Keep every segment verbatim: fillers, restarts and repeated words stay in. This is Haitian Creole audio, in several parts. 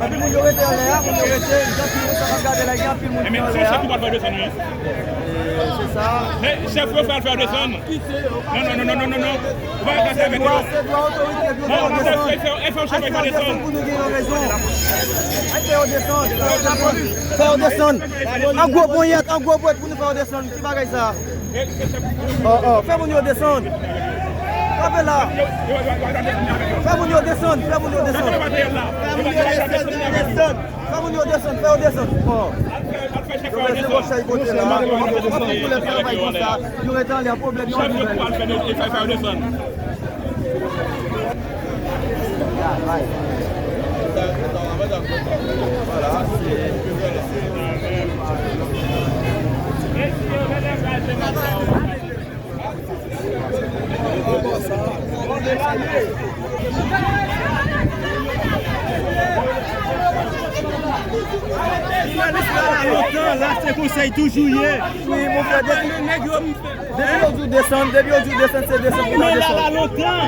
Anpil moun yo rete anlè a, moun yo rete, gen anpil moun k ap gade la, gen anpil moun ki anlè a. Se sa. Men chèf yo fè l fè yo desann. Non, non, non, non, non, non, non. Ou pa ka fè yo desann. Non, ou pa ka fè yo desann. Fè yo desann. Fè yo desann. An gwo ponyèt, an gwo ponyèt pou nou fè yo desann. Ki bagay sa? Oh, oh, fè moun yo desann. Kanpe la. Fè moun yo desann, fè moun yo desann. Fè moun yo desann, fè yo desann. Oh. Yo rete anlè a pwoblèm yo. Jounalis la la lontan, la se konsèy toujou ye. Wi, mon frè, depi, depi yo di w desann, depi yo di w desann, se desann pou ta desann. Men la la lontan.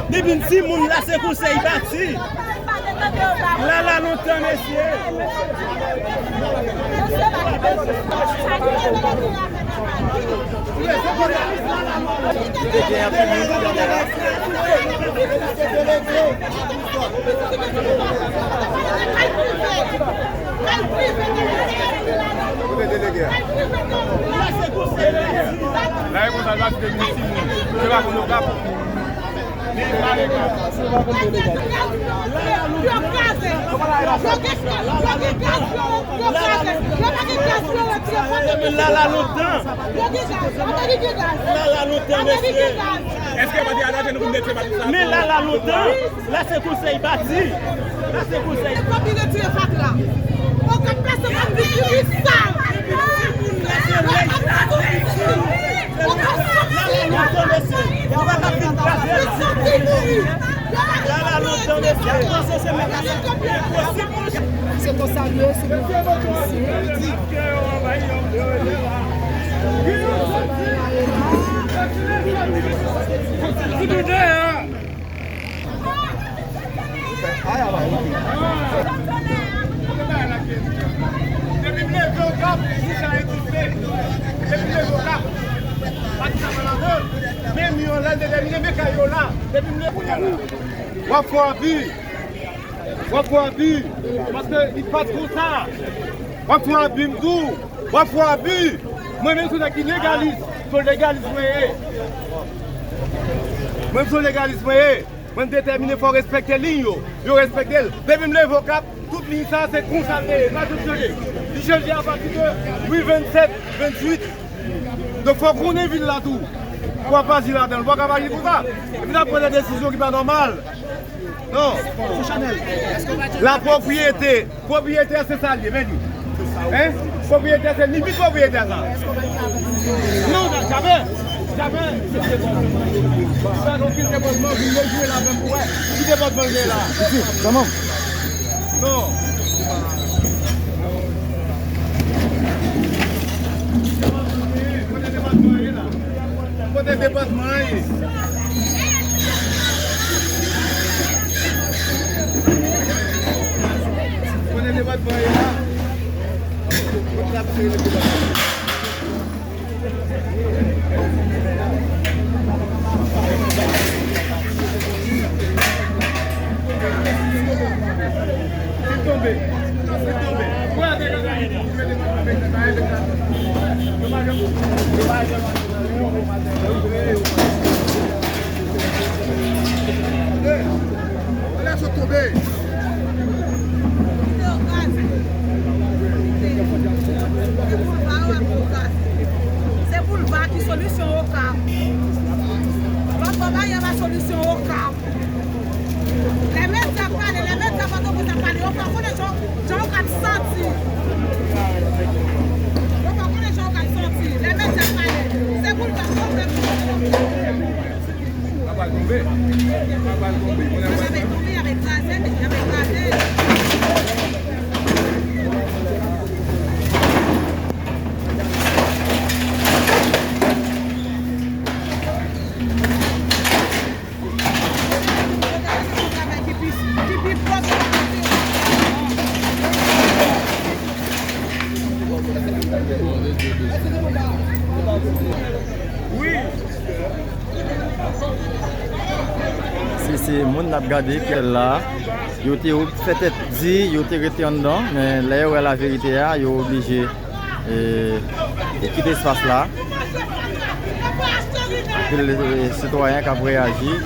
Depi m timoun, la se konsèy bati. La la lontan, mesye. Kote delege a? La e konsa, l ap di moun. Se pa konn Okap. Yo kraze. Yo gen, yo gen gaz, yo, yo kraze. Yo pa gen gaz, yo retire. Lala lontan. Yo gen gaz. Amerik gen gaz. Lala lontan, mesye. Èske batri a chaje, nou vin mete batri sa? Men lala lontan. La se konsèy bati. La se konsèy. E kòm li retire fatra. Okap la se moun ki pi sal. Lala lontan, mesye. Lala lontan, mesye. Se konsa nou ye, se konsa nou ye. Depi m leve Okap, Moussa egziste. Depi m leve Okap, pati sa pa ladan. Men mi yo la, l detèmine, men kay yo la. Depi m leve. W ap fè abi. W ap fè abi. Paske li pa t konsa. W ap fè abi, m di w. W ap fè abi. Mwen menm se yon nèg ki legalis. Se yon legalis mwen ye. Mwen se yon legalis mwen ye. Mwen detèmine fò respekte liy yo. Yo respekte l. Depi m leve Okap, tout liy sa se konsa l te ye. Pa janm chanje. Li chanje apati de ri vennsèt, venntuit. Donk fò w konnen vil la tou. Pou w ap aji ladan l. Ou pa ka aji konsa. Epi n ap pran de desizyon ki pa nòmal. Non. La pwopriyete. Pwopriyetè se sa l ye, men di. Hein? Pwopriyetè se limit pwopriyetè sa. Non, jamè. Jamè. Sa donk ki depatman vin rejwe la menm pou wè. Ki depatman l ye la? Piti, kòman? Non. Kote depatman ye la? Kote depatman an ye? Kote depatman an ye la? Kote n ap sere depatman an? Li tonbe. Li tonbe. Se boulva ki solisyon Okap. Lòt bò bagay pa solisyon Okap. Lè medya ap pale, lè medya Pòtoprens ap pale, yo fè konnen jan, jan Okap santi. Yo fè konnen jan Okap santi. Lè medya ap pale, se pou l pa pwoblèm. Sa pral tonbe. Sa pral tonbe. Kounye a, y ap tonbe, y ap kraze, y ap kraze. Se moun n ap gade ki la, yo te fè tèt di, yo te rete anndan, men lè yo wè laverite a, yo oblije e, e kite espas la. Anpil e, sitwayen k ap reyaji.